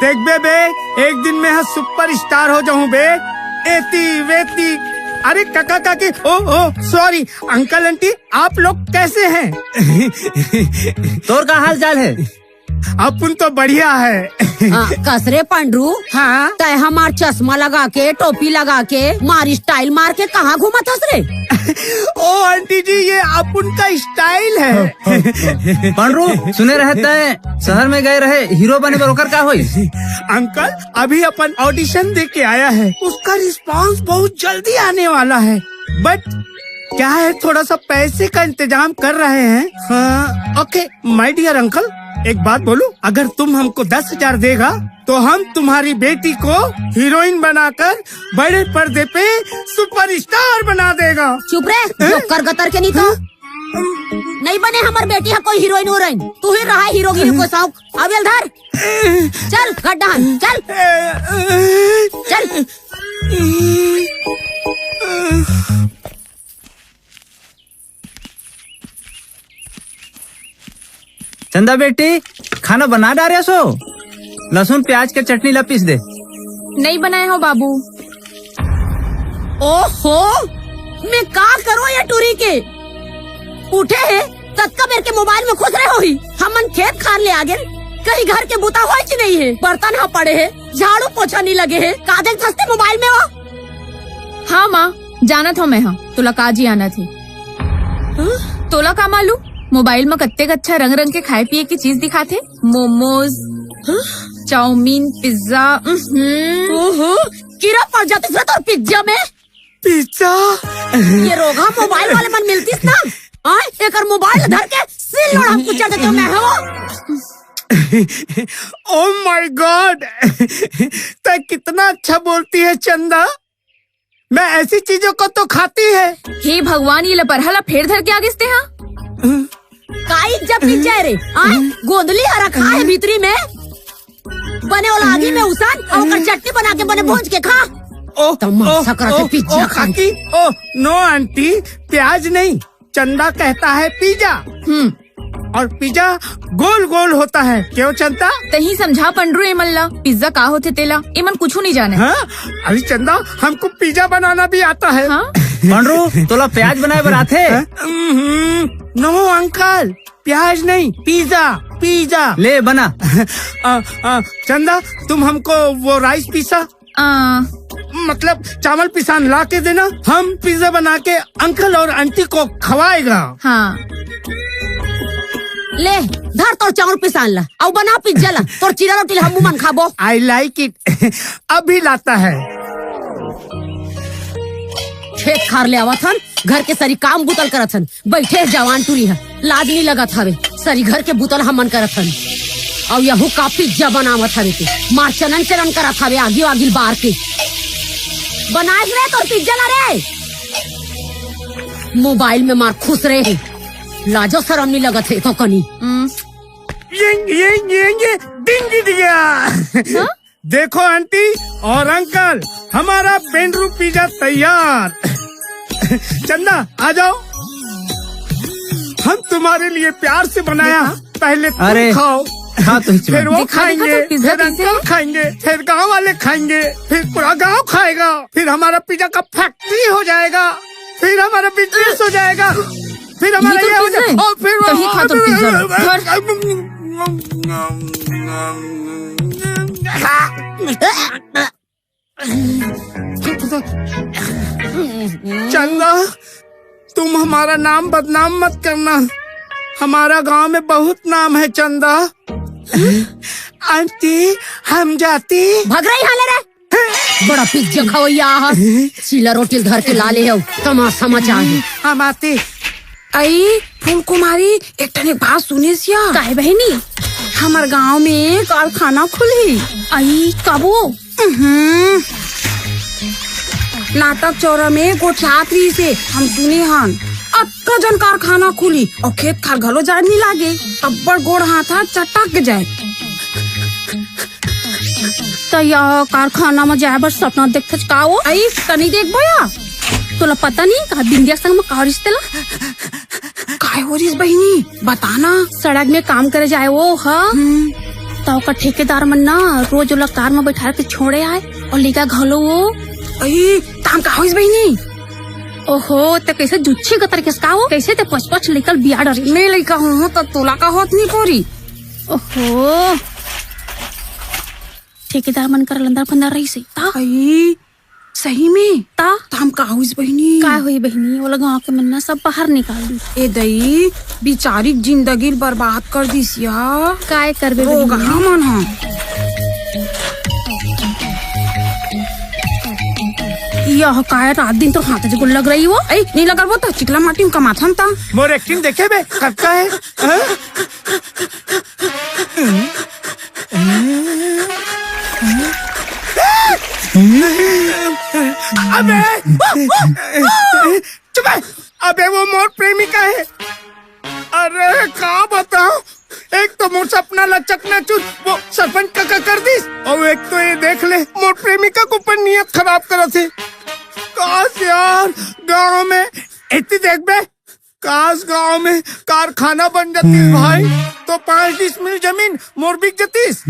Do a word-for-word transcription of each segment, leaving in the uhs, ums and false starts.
देखबे बे, एक दिन मैं ह सुपरस्टार हो जाऊं बे। एती वेती। अरे काका काकी, ओ ओ, सॉरी, अंकल आंटी, आप लोग कैसे हैं? तोर का हाल चाल है? अपन तो बढ़िया है। आ, कस रे पंडरू? हाँ? तय हमार चश्मा लगा के, टोपी लगा के, मार स्टाइल मार के कहाँ घूमत हस रे? ओ आंटी जी, ये अपन का स्टाइल है। पंडरू, सुने रहे तय शहर में गए रहे हीरो बने बर, ओकर का होई? अंकल, अभी अपन ऑडिशन दे के आया है, उसका रिस्पांस बहुत जल्दी आने वाला है, बट क्या है, थोड़ा सा पैसे का इंतजाम कर रहे हैं। हाँ, ओके, माय डियर अंकल, एक बात बोलूं, अगर तुम हमको दस हजार देगा तो हम तुम्हारी बेटी को हीरोइन बनाकर बड़े पर्दे पे सुपरस्टार बना देगा। चुप रे, जोकर गतर के नहीं तो। नहीं बने हमर बेटी ह कोई हीरोइन हीरोइन, तू ही रहा हीरोगिरी को शौक। अब ये धर, चल गड्ढा, चल, चल। चंदा बेटी, खाना बना डारे सो? लहसुन प्याज के चटनी ला पीस दे। नहीं बनाए हो बाबू। ओहो, मैं का करो ये टूरी के? उठे है, ततका बेर के मोबाइल में खुश रहे होही। हमन खेत खार ले आगे, कहीं घर के बुता होय कि नहीं है? बर्तन हा पड़े है, झाड़ू पोछा नहीं लगे है, का देख थसते मोबाइल में वो? हाँ माँ, जानत हो मैं, हाँ, तोला का जी आना थे। हाँ? तोला का मालूम, मोबाइल में कत्ते अच्छा रंग रंग के खाए पिए की चीज दिखाथे, मोमोज, हाँ? Chowmein, pizza. उहुं। ओहो, कीड़ा पड़ जाते फिर तो पिज्जा में। पिज्जा? ये रोगा मोबाइल वाले मन मिलतीस ना, आय, एकर मोबाइल धर के सिल लोड़ा कुचल देते मैं हो। Oh my God, तय कितना अच्छा बोलती है चंदा। मैं ऐसी चीजों को तो खाती है। हे भगवान, ये लपरहा ला फेर धर के आ गिस ते हा। का इज्जत पिज्जा रे? आय, गोंदली हरा खा है भीतरी में। बने वाला आगी में उसान और ओकर चटनी बना के बने भोज के खा। ओ, तमाशा ओ, करत है ओ, पिज्जा ओ, खाई। काकी, ओ, नो आंटी, प्याज नहीं, चंदा कहता है पिज्जा। हम्म। और पिज्जा गोल गोल होता है, क्यों चंदा? तही समझा पंडरू एमन ला, पिज्जा का होथे तेला, एमन कुछू नहीं जाने। हाँ? अरे चंदा, हमको पिज्जा बनाना भी आता है। हाँ? पंडरू, तोला प्याज बनाए बर आथे? हाँ? हम्म, नो अंकल, प्याज नहीं, पिज्जा, पिज्जा। ले बना। आ, आ, चंदा, तुम हमको वो राइस पिज्जा, आ, मतलब चावल पिसान ला के देना, हम पिज्जा बना के अंकल और आंटी को खवाएगा। हाँ। ले, धर तोर चावल पिसान ला, अउ बना पिज्जा ला, तोर चीला रोटी ला हमू मन खाबो। I like it। अभी लाता है। खेत खार ले आवत हन, घर के सरी काम बुतल करत हन, बैठे हे जवान टूरी ह, लाज नहीं लगत हवे, सरी घर के बुतल हमन करत हन। अउ यहू का पिज्जा बनावत हवे ते, मार चनन चनन करत हवे, आगी आगी बार के। बनाए रे तोर पिज्जा ला रे। मोबाइल में मार खुश रहे हे, लाजो शरम नहीं लगत हे तो कनी। हम्म। ये, ये, ये, ये, डिंग दिया। हाँ? देखो आंटी और अंकल, हमारा पेंड्रू पिज्जा तैयार। चंदा, आ जाओ, हम तुम्हारे लिए प्यार से बनाया। देखा? पहले तुम अरे, खाओ, खा तो हिच फिर में। वो देखा, देखा खाएंगे, तो पिज्जा फिर कैसे अंकल है? खाएंगे, फिर गांव वाले खाएंगे, फिर पूरा गांव खाएगा, फिर हमारा पिज्जा का फैक्ट्री हो जाएगा, फिर हमारा बिजनेस हो जाएगा, फिर हमारा ये तो ये हो पिज्जा जाए, है। और फिर तो ही खा तो पिज्जा, धर। चंदा, तुम हमारा नाम बदनाम मत करना, हमारा गांव में बहुत नाम है चंदा। आंटी, हम जाती। भग रही हाले रे। बड़ा पिज्जा खवैया ह। चीला रोटी धर के ला ले हो। तमाशा मचा है। हम आती। अई फूल कुमारी, एक ठन एक बात सुनिस या? काहे बहिनी? हमर गांव में कारखाना खुलही। अई काबू? हम्म। नाटक चौरा में गोठियात रहिस हे, हम सुने हन। अतका जन कारखाना खुली अउ खेत खार घलो जाए नी लागे। अब्बड़ गोड़ हाथ ह चटक जाए। त या कारखाना म जाए बर सपना देखथस का ओ? अई, त नी देखबो या? तोला पता नी का बिंदिया संग म का रिश्ते ला? काय हो रिस बहिनी, बता ना। सड़क में काम करे जाए वो ह। हम्म। त ओकर ठेकेदार मन ना रोज ओला कार में बैठा के छोड़े आए अउ लेगा घलो वो। अई, ताम का होइस बहिनी? ओहो, ते कैसे जुच्छी गतर के का हो? कैसे ते पच पच लेकर बिया डरी? मैं लइका हूँ, त तोला का होत नी पोरी? ओहो, ठेकेदार मन कर लंदर फंदर रहिस हे। ता? अई, सही में? ता? ताम का होइस बहिनी? का होई बहिनी? ओला गाँव के मन ना सब बाहर निकाल दी। ए दई, बिचारी जिंदगी ल बर्बाद कर दिस या। काय करबे रोगहा बहिनी? मन ह। यह काय रात दिन तो हाथ ज गोड़ लग रही हो? ए, नी लगल वो तो चिकला माटी में कमाथन ता। मोर एक्टिंग देखे बे, कतका है? हाँ? अबे, चुप है। अबे, वो मोर प्रेमिका है। अरे, का बताओ, एक तो मोर सपना ला चकनाचूर वो सरपंच काका कर दिस, अउ एक तो ये देख ले, मोर प्रेमिका के ऊपर नियत खराब करत हे। काश यार, गांव में एती देखबे, काश गांव में कारखाना बन जातिस भाई, तो पाँच डिसमिल जमीन मोर बिक जातिस।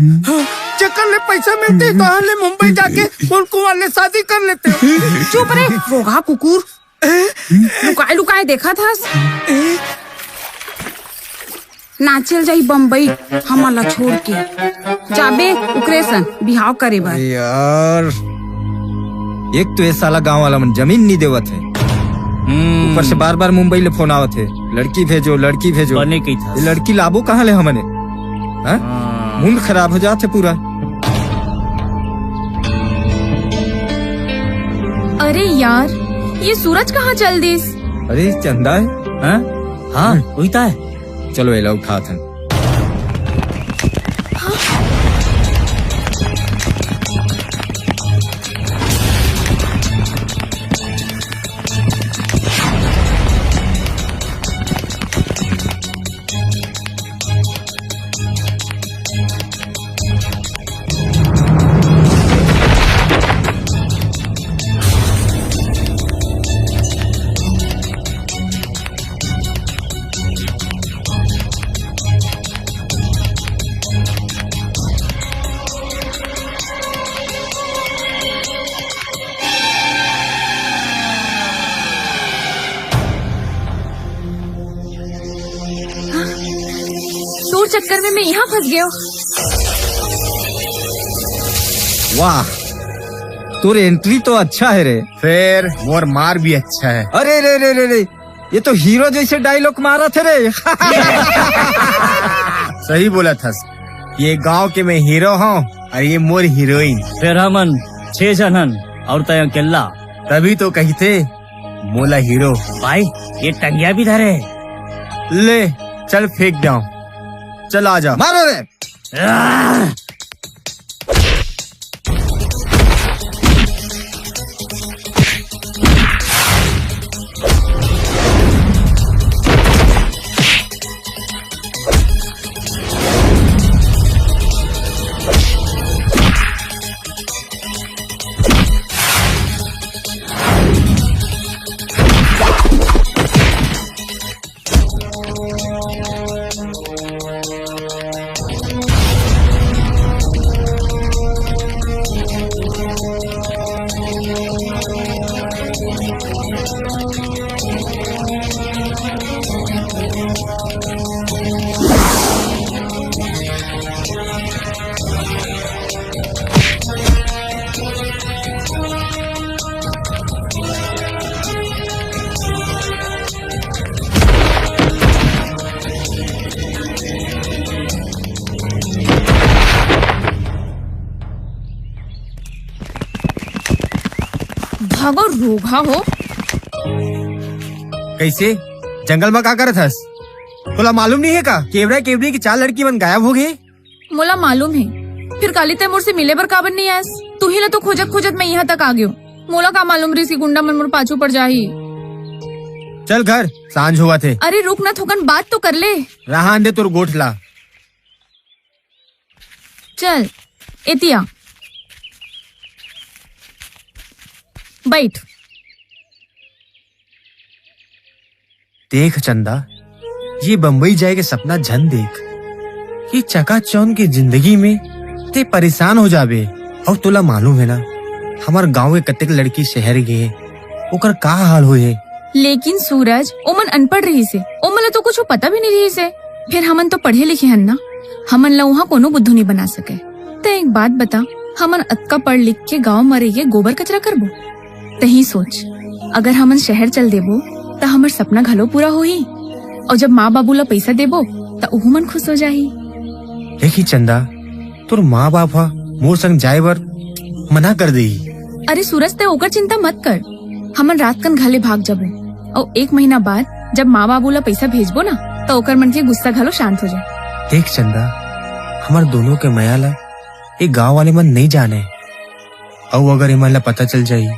जेकर ले पैसा मिलते, तहाँ ले मुंबई जाके मोर कुंवार ले शादी कर लेते। चुप रे, रोगहा कुकुर। लुकाए लुकाए देखत हस। ना चल जाई बम्बई हमन ला छोड़ के। जाबे ओकरे सन बिहाव करे बर। यार, एक तो ये साला गांव वाला मन जमीन नहीं देवत है, हम्म। ऊपर से बार बार मुंबई ले फोन आवत है, लड़की भेजो, लड़की भेजो। बने कही था। ये लड़की लाबो कहाँ ले हमने? हाँ? हाँ। मूड खराब हो जात है पूरा। अरे यार, ये सूरज कहाँ चल दिस? अरे चंदा है। हाँ? हाँ, वही तो है। चलो, एला उठात हन। तोर चक्कर में मैं यहाँ फंस गयो। वाह, तोर एंट्री तो अच्छा है रे। फिर मोर मार भी अच्छा है। अरे रे रे रे रे, ये तो हीरो जैसे डायलॉग मारा थे रे। सही बोला थस, ये गांव के मैं हीरो हूँ और ये मोर हीरोइन। फिर हमन छह जन हन और तय अकेला। तभी तो कही थे मोला हीरो। भाई, ये टंगिया भी धरे। ले, चल फेंक जाओ। चल आ जा। मारो रे। भागो रोगहा हो। कैसे? जंगल में का करत हस? तोला मालूम नहीं है का, केवरा केवरी की चार लड़की मन गायब हो गए? मोला मालूम है, फिर काली तय मोर से मिले बर काबर नहीं आयस? तुही ला तो खोजत खोजत मैं यहाँ तक आ गयो। मोला का मालूम रहिस कि गुंडा मन मोर पाछू पड़ जाही। चल घर, सांझ होवत हे। अरे रुक ना, थोकन बात तो कर ले। रहन दे तोर गोठ ला। चल, एतिया बैठ। देख चंदा, ये बम्बई जाए के सपना झन देख। ये चकाचौंध के जिंदगी में ते परेशान हो जाबे। अउ तोला मालूम हे ना, हमर गांव के कतेक लड़की शहर गे हे, ओकर का हाल होए हे। लेकिन सूरज, ओमन अनपढ़ रहिस हे, ओमन ला तो कुछ पता भी नहीं रहिस हे। फिर हमन तो पढ़े लिखे हन ना, हमन ला उहाँ कोनो बुद्धू नहीं बना सके। त एक बात बता, हमन अतका पढ़ लिख के गांव म रहिके गोबर कचरा करबो? तही सोच, अगर हमन शहर चल देबो, त हमर सपना घलो पूरा होही, अउ जब माँ बाबू ला पैसा देबो, त उहू मन खुश हो जाही। देखी चंदा, तोर माँ बाप ह मोर संग जाए बर मना कर देही। अरे सूरज, तै ओकर चिंता मत कर, हमन रात कन घर ले भाग जाबो, अउ एक महीना बाद जब माँ बाबू ला पैसा भेजबो ना, त ओकर मन के गुस्सा घलो शांत हो जाए। देख चंदा, हमर दोनों के मया ला ये गांव वाले मन नहीं जाने, अउ अगर एमन ला पता चल जाही,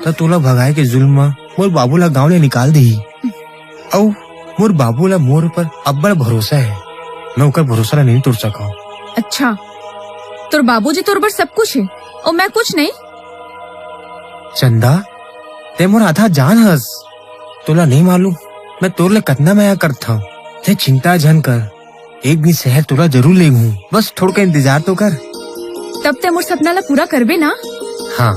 त तोला भगाए के जुल्म म मोर बाबू ला गांव ले निकाल देही। अउ मोर बाबू ला मोर ऊपर अब्बड़ भरोसा हे, मैं ओकर भरोसा ला नहीं तोड़ सकंव। अच्छा, तोर बाबूजी तोर बर सब कुछ हे, अउ मैं कुछ नहीं? चंदा, ते मोर आधा जान हस। तोला नहीं मालूम, मैं तोर ले कतना मया करथंव। ते चिंता झन कर, एक दिन शहर तोला जरूर लेगहूं, बस थोड़का इंतजार तो कर। तब ते मोर सपना ला पूरा करबे ना? हाँ।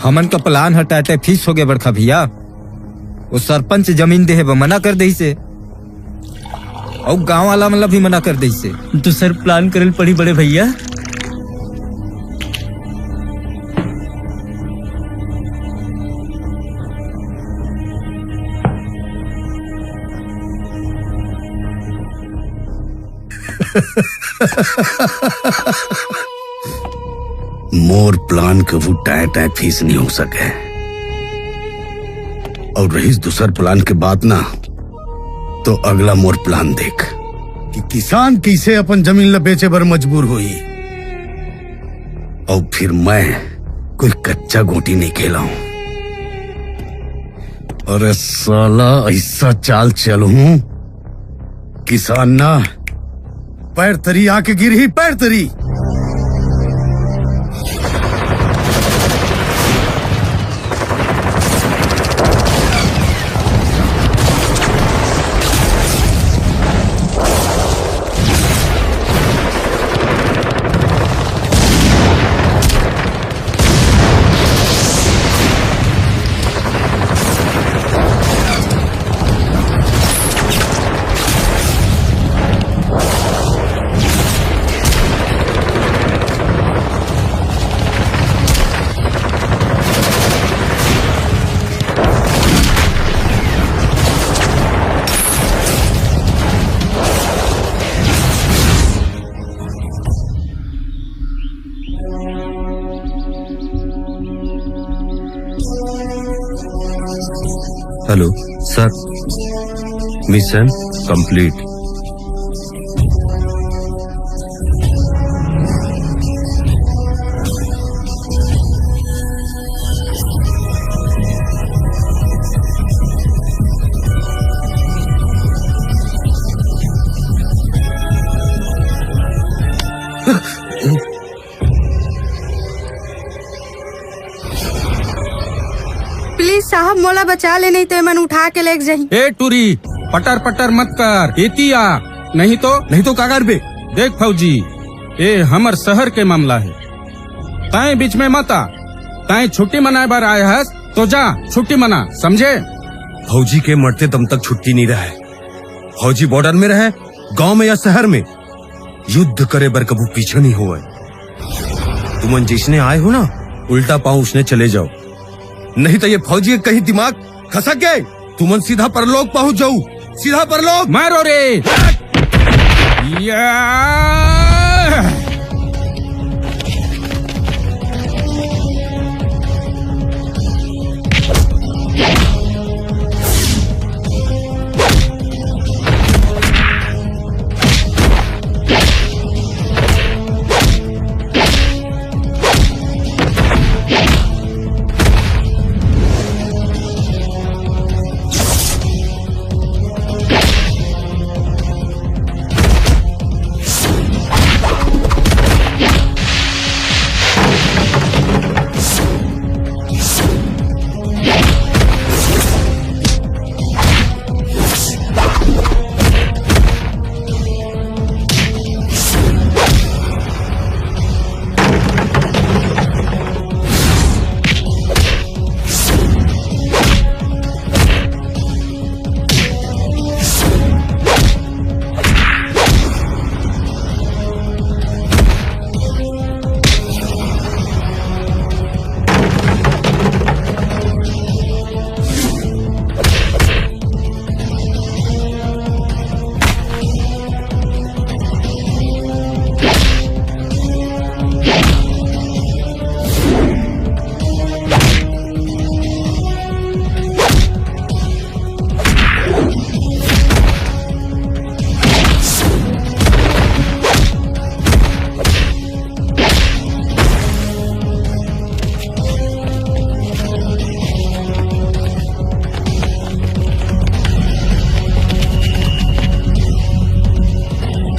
हमन का plan ह टाय टाय fix हो गया बड़का भैया। वो सरपंच जमीन देहे बर मना कर देइसे, अउ गांव वाला मन ला भी मना कर देइसे। दूसर plan करल पड़ी बड़े भैया। मोर plan कभू टाय टाय fix नहीं हो सके। अउ रहिस दूसर plan के बात ना, तो अगला मोर plan देख कि किसान कइसे अपन जमीन ल बेचे बर मजबूर होही। अउ फिर मैं कोई कच्चा गोटी नहीं खेलाऊं। अरे साला, ऐसा चाल चलूं, किसान ना पैर तरी आके गिरही, पैर तरी। Hello sir, mission complete। Please साहब, मोला बचा ले, नहीं तो एमन उठा के लेग जाही। ए टूरी, पटर पटर मत कर, एती आ, नहीं तो। नहीं तो का करबे? देख फौजी, ए हमर शहर के मामला हे, तैं बीच में मत आ। तैं छुट्टी मनाए बर आए हस तो जा, छुट्टी मना, समझे? फौजी के मरते दम तक छुट्टी नहीं रहे। फौजी border में रहे, गांव में या शहर में, युद्ध करे बर कभू पीछे नहीं होवय। तुमन जइसने आए हो ना, उल्टा पाँव उसने चले जाओ, नहीं तो ये फौजी के कहीं दिमाग खसक गए, तुमन सीधा परलोक पहुंच जाऊ, सीधा परलोक। मारो रे। या।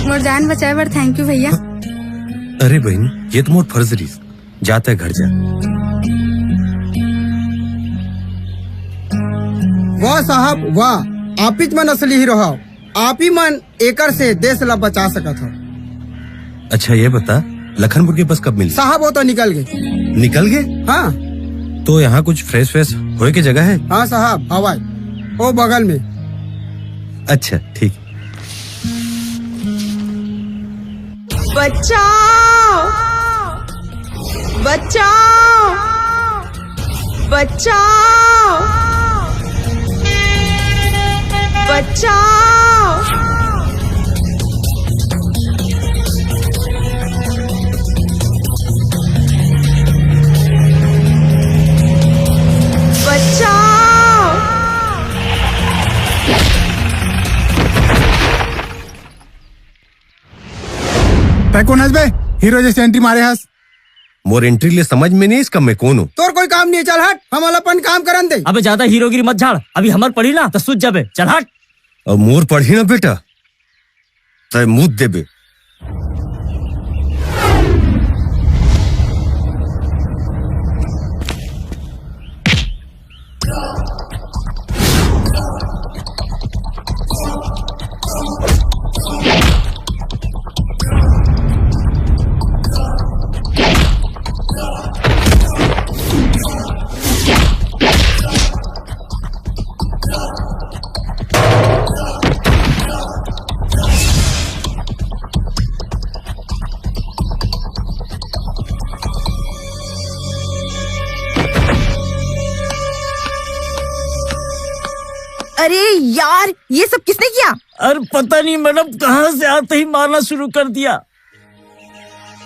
मोर जान बचाए बर thank you भैया। अरे बहन, ये तो मोर फर्ज रहिस। जाते घर जा। वाह साहब, वाह। आप ही मन असली हीरो हव। आप ही मन एकर से देश ला बचा सकत हव। अच्छा, ये बता, लखनपुर के बस कब मिली? साहब, वो तो निकल गए। निकल गए? हाँ। तो यहाँ कुछ फ्रेश फ्रेश होए के जगह है? हाँ साहब, हवाई, वो बगल में। अच्छा, ठीक। बचाओ, बचाओ, बचाओ, बचाओ। बचाओ। तै कोन हस बे? हीरो जैसे एंट्री मारे हस। मोर एंट्री ले समझ में नहीं इसका मैं कौन हूँ। तोर कोई काम नहीं है, चल हट, हमन ला अपन काम करन दे। अबे ज्यादा हीरोगिरी मत झाड़, अभी हमर पढ़ी ना तो सुत जाबे, चल हट। अब मोर पढ़ी ना बेटा, तय मूत देबे। अरे यार, ये सब किसने किया? अरे पता नहीं मैडम, कहाँ से आते ही मारना शुरू कर दिया।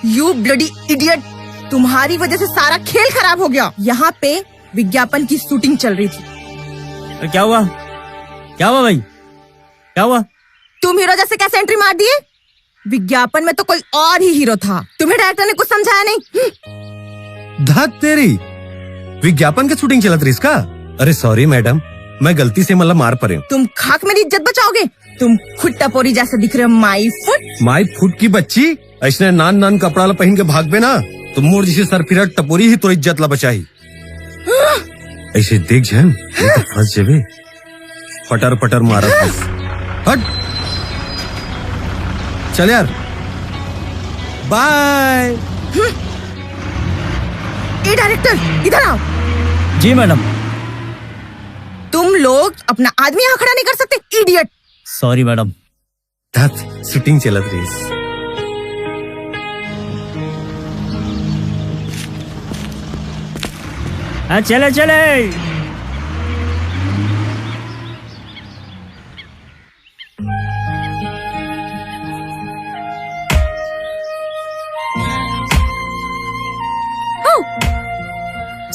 You bloody idiot! तुम्हारी वजह से सारा खेल खराब हो गया। यहाँ पे विज्ञापन की शूटिंग चल रही थी। अरे क्या हुआ? क्या हुआ भाई? क्या हुआ? तुम हीरो जैसे कैसे एंट्री मार दिए? विज्ञापन में तो कोई और ही हीरो था। तुम्हें डायरेक्टर ने कुछ समझाया नहीं? हम्म। धत तेरी, विज्ञापन के शूटिंग चलत रहिस का? अरे सॉरी मैडम, मैं गलती से मतलब मार परे हूँ। तुम खाक मेरी इज्जत बचाओगे? तुम खुद टपोरी जैसे दिख रहे हो, माई फुट। माई फुट की बच्ची, ऐसने नान नान कपड़ा ला पहन के भागबे ना, तो मोर जैसे सरफिरा टपोरी ही तोर इज्जत ला बचाही। ऐसे देख झन, नहीं तो फंस जाबे। पटर पटर मारत हस। हट। चल यार। बाय। ए डायरेक्टर, इधर आओ। जी मैडम। तुम लोग अपना आदमी यहाँ खड़ा नहीं कर सकते, इडियट। Sorry madam. धत, शूटिंग चलत रहिस। हाँ, चले, चले।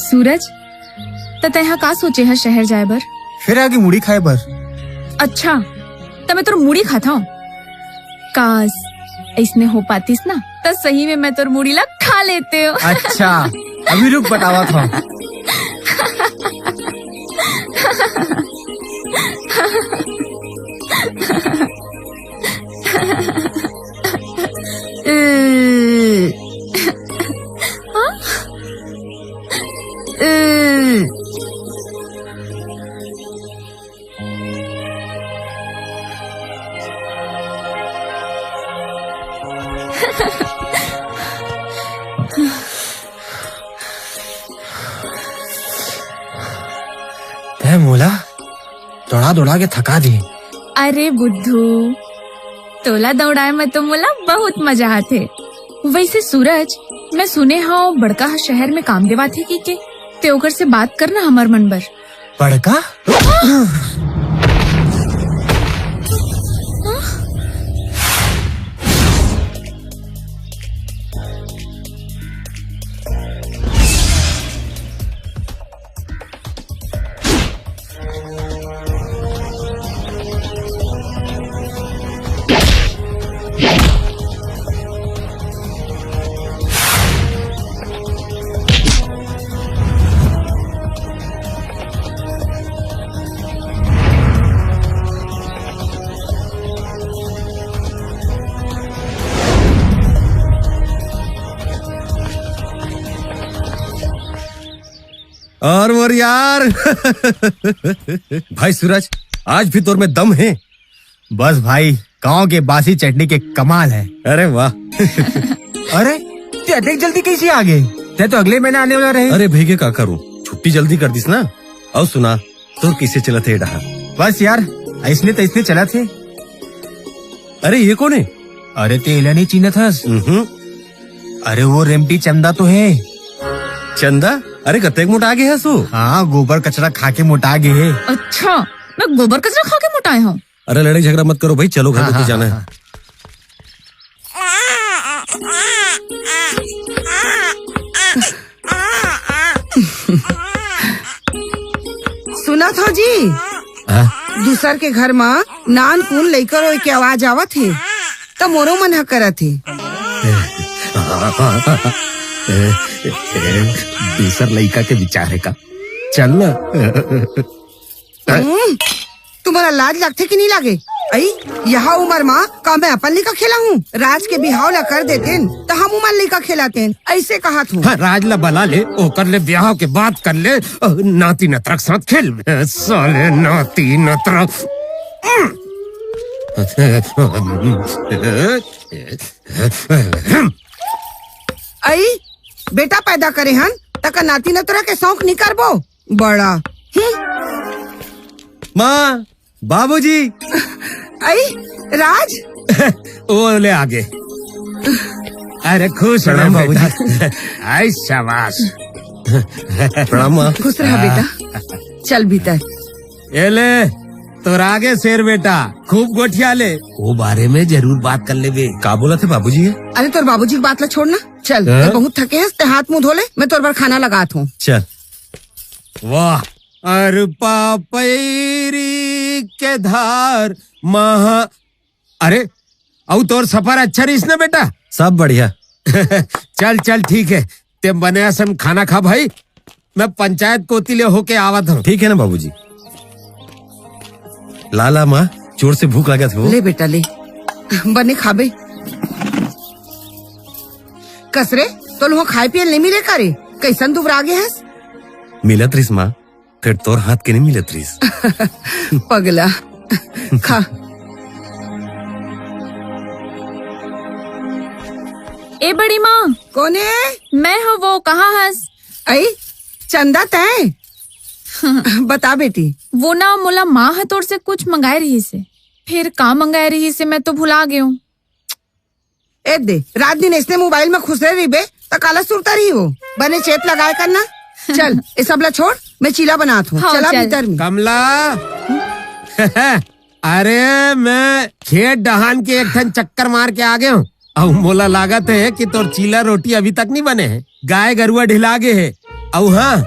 सूरज, त तैं ह का सोचे ह शहर जाए बर? फेर आगे मुड़ी खाए बर। अच्छा, त मैं तोर मुड़ी खाथंव। काश, अइसने हो पातिस ना, त सही में मैं तोर मुड़ी ला खा लेतेंव। अच्छा, अभी रुक, बतावत हंव। तैं मोला दौड़ा दौड़ा के थका दे। अरे बुद्धू, तोला दौड़ाए में तो मोला बहुत मजा आथे। वैसे सूरज, मैं सुने हंव बड़का ह शहर में काम देवाथे कहिके, ते ओकर से बात करना हमर मन बर। बड़का? और मोर यार। भाई सूरज, आज भी तोर में दम है। बस भाई, गांव के बासी चटनी के कमाल है। अरे वाह। अरे, ते अतेक जल्दी कैसे आ गए? ते तो अगले महीना आने वाला रहे। अरे भैया, का करूं, छुट्टी जल्दी कर दिस ना। और सुना, तोर कैसे चलत है डहा? बस यार, ऐसने तैसने चलत है। अरे ये कौन है? अरे ते एला नहीं चिन्हत हस? हम्म। अरे वो रेमटी चंदा तो है। चंदा? अरे कतेक मोटा गे है सो? हाँ, गोबर कचरा खा के मोटा गे है। अच्छा, मैं गोबर कचरा खा के मोटाए हूँ? अरे लड़ाई झगड़ा मत करो भाई, चलो घर हाँ, में तो हाँ, जाना हाँ, है। हाँ। सुनत हो जी? हाँ? दूसर के घर म नानकुन लइका रोए के आवाज आवत हे, त मोरो मन ह करत हे। ए, ए, ए, दूसर लइका के विचार हे का? चल ना। हम्म, तुम्हारा लाज लगथे कि नहीं लागे? अई, यहा उमर मा का मैं अपन लइका खेला हूँ? राज के बिहाव ला कर देतेन, त हम उमर लइका खेलातेन, ऐसे कहत हूँ। हाँ, राज ला बला ले, ओकर ले बिहाव के बात कर ले, अ, नाती नतरा के साथ खेल। ए, साले नाती नतरा। अई, बेटा पैदा करे हन, तका नाती नतरा के शौक नहीं करबो? बड़ा। हम्म। माँ, बाबूजी। आई, राज। ओ ले आगे। अरे खुश रह प्रणाम बेटा। बाबूजी। आई शाबाश। प्रणाम माँ। खुश रह बेटा। चल भीतर। ए ले, तोर आगे शेर बेटा, खूब गोठिया ले। ओ बारे में जरूर बात कर लेबे। का बोलत हे बाबूजी? अरे तोर बाबूजी के बात ला छोड़ ना। चल, हाँ? ते बहुत थके हस, ते हाथ मुंह धो ले, मैं तोर बर खाना लगात हूँ। चल। वाह। अरपा पैरी के धार महा, अरे, अउ तोर सफर अच्छा रहिस ना बेटा? सब बढ़िया। चल, चल, ठीक है, ते बने असन खाना खा भाई, मैं पंचायत कोती ले होके आवत हूँ। ठीक है ना बाबूजी? ला, ला माँ, जोर से भूख लागत हे वो। ले बेटा, ले, बने खाबे। कस रे, तोला खाए पिए नहीं मिले का रे? कैसन दुबरा गे हस? मिलत रिस माँ, फेर तोर हाथ के नहीं मिलत रिस। पगला, खा। ए बड़ी माँ। कोने? मैं हूँ वो, कहाँ हस? अई, चंदा तैं? बता बेटी। वो ना, मोला माँ ह तोर से कुछ मंगाए रहिस हे। फेर का मंगाए रहिस हे, मैं तो भुला गे हूँ। ए दे, रात दिन ऐसने मोबाइल में खुसरे रहिबे, त काला सुरता रही हो। बने चेत लगाए करना। चल, ये सब ला छोड़, मैं चीला बनात हूँ। हाँ, चला चल। भीतर में। कमला, अरे, मैं खेत डहान के एक ठन चक्कर मार के आ गया हूँ। अउ मोला लागत हे कि तोर चीला रोटी अभी तक नहीं बने हे। गाय गरुआ ढिला गे हे। अउ हाँ,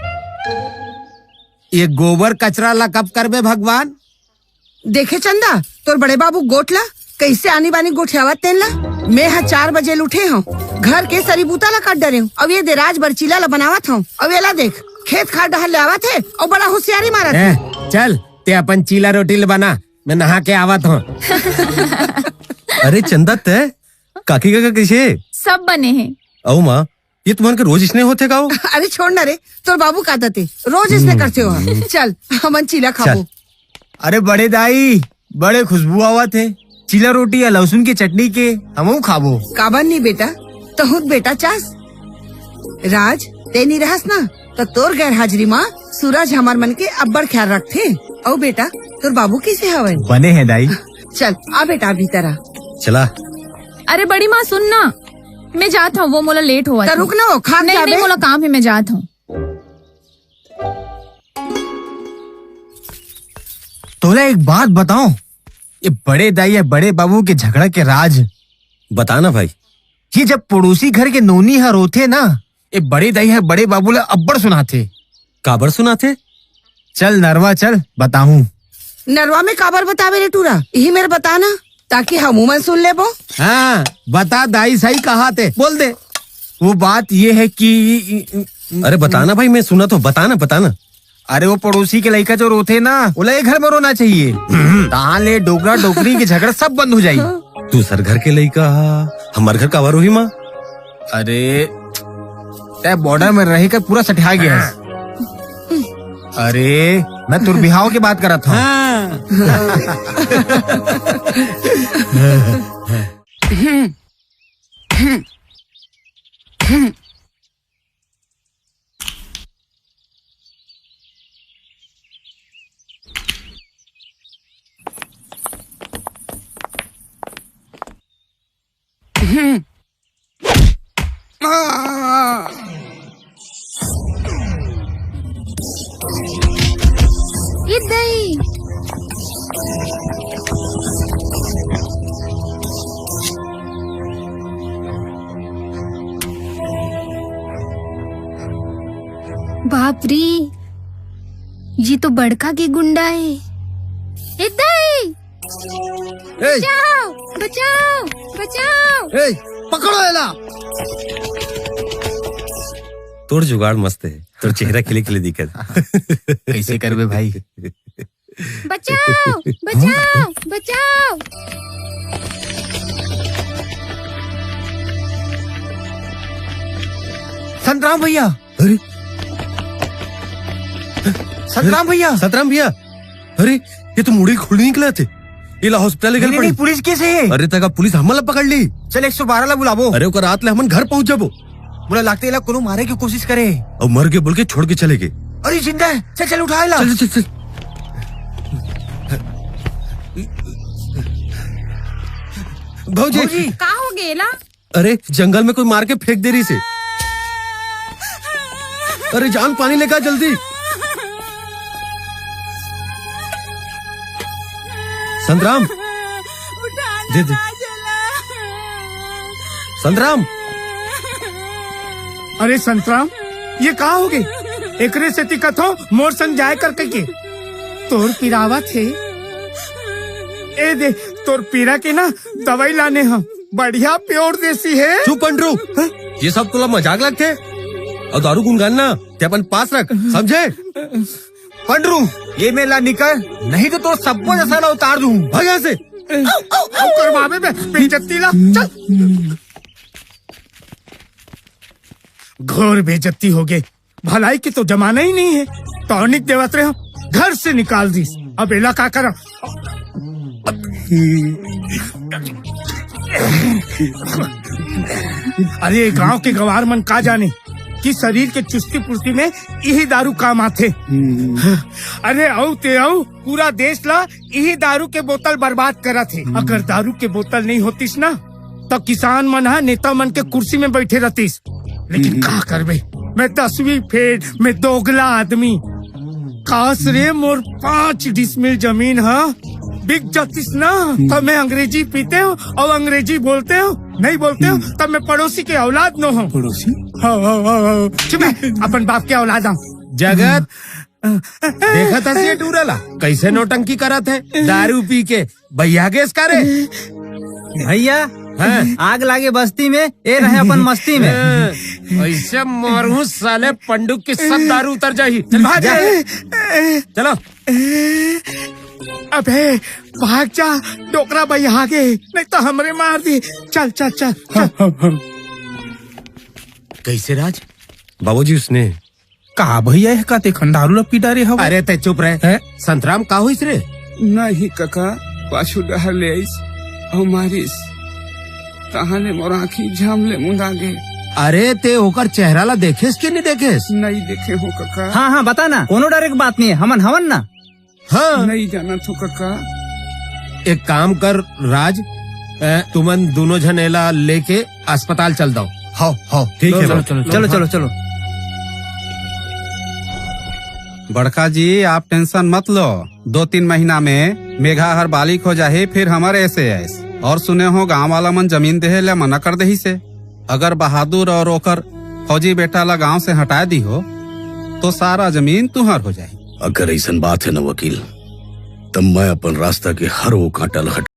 ये गोबर कचरा ला कब करबे भगवान? देखे चंदा, तोर बड़े बाबू गोठ ला कैसे आनी बानी गोठियावत तेन ला। मैं ह चार बजे ल उठे हूँ, घर के सरी बूता ला कर डरे हूँ। अब ये दे राज बर चीला ला बनावत हूँ। अब ये ला देख, खेत खार डहर ले आवत हे और बड़ा होशियारी मारत हे। ए, चल, ते अपन चीला रोटी ले बना, मैं नहा के आवत हूँ। अरे चंदा, तै काकी काका कैसे? सब बने हैं। अऊ माँ, ये तुमन के रोज इसने होथे का हो? अरे छोड़ ना रे, तोर बाबू का दते रोज इसने करते हो। चल, हमन चीला खाबो। अरे बड़े दाई, बड़े खुशबू आवत हे। चीला रोटी या लहसुन के चटनी के, हमहू खाबो। काबर नहीं बेटा, तहुत बेटा चास। राज, ते नहीं रहस ना, तो तोर गैर हाजिरी माँ सूरज हमर मन के अब्बड़ ख्याल रखथे। अऊ बेटा, तोर बाबू कैसे हवय? बने हैं दाई। चल, आ बेटा, भीतर आ। चला। अरे बड़ी माँ, सुन ना, मैं जात हूँ, वो मोला लेट होवत त हे। रुक ना, वो खा नहीं, जाबे। नहीं, मोला काम है, मैं जात हूँ। तोला एक बात बताऊं, ये बड़े दाई या बड़े बाबू के झगड़ा के राज। बता ना भाई। ये जब पड़ोसी घर के नोनी ह रोथे ना, ये बड़े दाई ह बड़े बाबू ला अब्बड़ सुनाथे। काबर सुनाथे? चल नरवा चल, बताहूं। नरवा में काबर बतावे रे टूरा, यही मेरे बता ना, ताकि हमू मन सुन लेबो। हाँ, बता दाई सही कहा थे, बोल दे। वो बात ये है कि अरे बता ना भाई, मैं सुनत हूँ, बता ना, बता ना। अरे वो पड़ोसी के लइका जो रोथे ना, ओला ये घर में रोना चाहिए। तहाँ ले डोकरा डोकरी के झगड़ा सब बंद हो जाई। दूसर घर के लइका हा, हमर घर काबर होही माँ? अरे, तै बॉर्डर में रह के पूरा सठिया गया है। अरे, मैं तोर बिहाव के बात करत हूँ। हाँ। बाप रे, ये तो बड़का के गुंडा है। ए दाई! ए! बचाओ, बचाओ, बचाओ। ए, पकड़ो एला। तोर जुगाड़ मस्त है, तोर चेहरा खिले खिले दिखत। कैसे करबे भाई? बचाओ, बचाओ, बचाओ। संतराम भैया। अरे। संतराम भैया। संतराम भैया। अरे, ये तो मुड़ी खुल निकला थे। ये ला हॉस्पिटल लेकर नहीं, पड़ी। नहीं, पुलिस कैसे है? अरे, तका पुलिस हमला पकड़ ली। चल, एक सौ बारह ला बुलाबो। अरे, ओकर रात ले हमन घर पहुंच जाबो। मोला लागथे एला कोनो मारे के कोशिश करे। अउ मर के बोल के छोड़ के चले गए। अरे जिंदा है, चल चल उठा एला। चल, चल, चल, चल। भौजी। भौजी। का हो गे एला? अरे जंगल में कोई मार के फेंक दे रही से। अरे जान पानी लेकर जल्दी। संतराम। दे दे। संतराम। अरे संतराम, ये का हो गे? एकरे सेती कथो मोर संग जाए करके के। तोर पिरावत हे। ए दे, तोर पीरा के ना दवाई लाने हम। बढ़िया प्योर देसी हे। चुप पंडरू। ये सब तोला मजाक लगथे? अउ दारू गुनगान ना, ते अपन पास रख, समझे? पंडरू, ये मेर ला निकल, नहीं तो तोर सब्बो नसा ला उतार दूं। भाग यहाँ से। अउ करवाबे बे, बेइज्जती ला। चल। घोर बेइज्जती हो गे। भलाई के तो जमाना ही नहीं है। टॉनिक देवत रहे हो, घर से निकाल दीस। अब एला का करा? अरे गांव के गंवार मन का जाने कि शरीर के चुस्ती पुस्ती में यही दारू काम आथे। अरे अउ ते अउ पूरा देश ला यही दारू के बोतल बर्बाद करत हे। अगर दारू के बोतल नहीं होतीस ना, तो किसान मन ह नेता मन के कुर्सी में बैठे रहतीस। लेकिन का करबे, मैं दसवीं फेल, मैं दोगला आदमी। काश रे, मोर पाँच डिसमिल जमीन ह बिक जातिस ना, त मैं अंग्रेजी पीतेंव अउ अंग्रेजी बोलतेंव, नहीं बोलतेंव, तब मैं पड़ोसी के औलाद नोहंव। पड़ोसी? हाँ, हाँ, हाँ, हाँ। चुप है, अपन बाप के औलाद हंव। जगत, देखत हस ये टूरा ला, कइसे नौटंकी करत हे, दारू पी के। भैया गेस का रे? भैया, हाँ। आग लागे बस्ती में, ए रहे अपन मस्ती में। हाँ, ऐसे मारहूं साले पंडुक के सब दारू उतर जाही। चल भाग जा। चलो। अबे भाग जा, डोकरा भैया आगे, नहीं तो हमरे मार दी। चल, चल, चल, चल। कइसे राज? बाबूजी, उसने का भैया, एह का ते खंडारू ला पी डारे हवय? अरे, ते चुप रहे। हैं? संतराम, का होइस रे? नहीं कका, पाछू डहर ले आइस अउ मारिस। तहाँ ले मोर आँखी झम ले मुंदा गे। अरे, ते ओकर चेहरा ला देखेस कि नहीं देखेस? नहीं देखे हो कका। हाँ, हाँ, बता ना, कोनो डरे के बात नहीं है, हमन हवन ना। हाँ। नहीं जानत हो कका। एक काम कर राज, अ, तुमन दोनों झन एला लेके अस्पताल चल दो। हाँ, हाँ, ठीक है चलो, बाबू। चलो, चलो, चलो, चलो। बड़का जी, आप टेंशन मत लो, दो तीन महीना में मेघा हर बालिक हो जाही, फिर हमर ऐसे ऐस। और सुने हो, गांव वाला मन जमीन देहे ले मना कर देही से। अगर बहादुर और ओकर फौजी बेटा ला गांव से हटा दी हो, तो सारा जमीन तुहर हो जाही। अगर ऐसन बात है ना वकील, तब मैं अपन रास्ता के हर वो कांटा ला हटा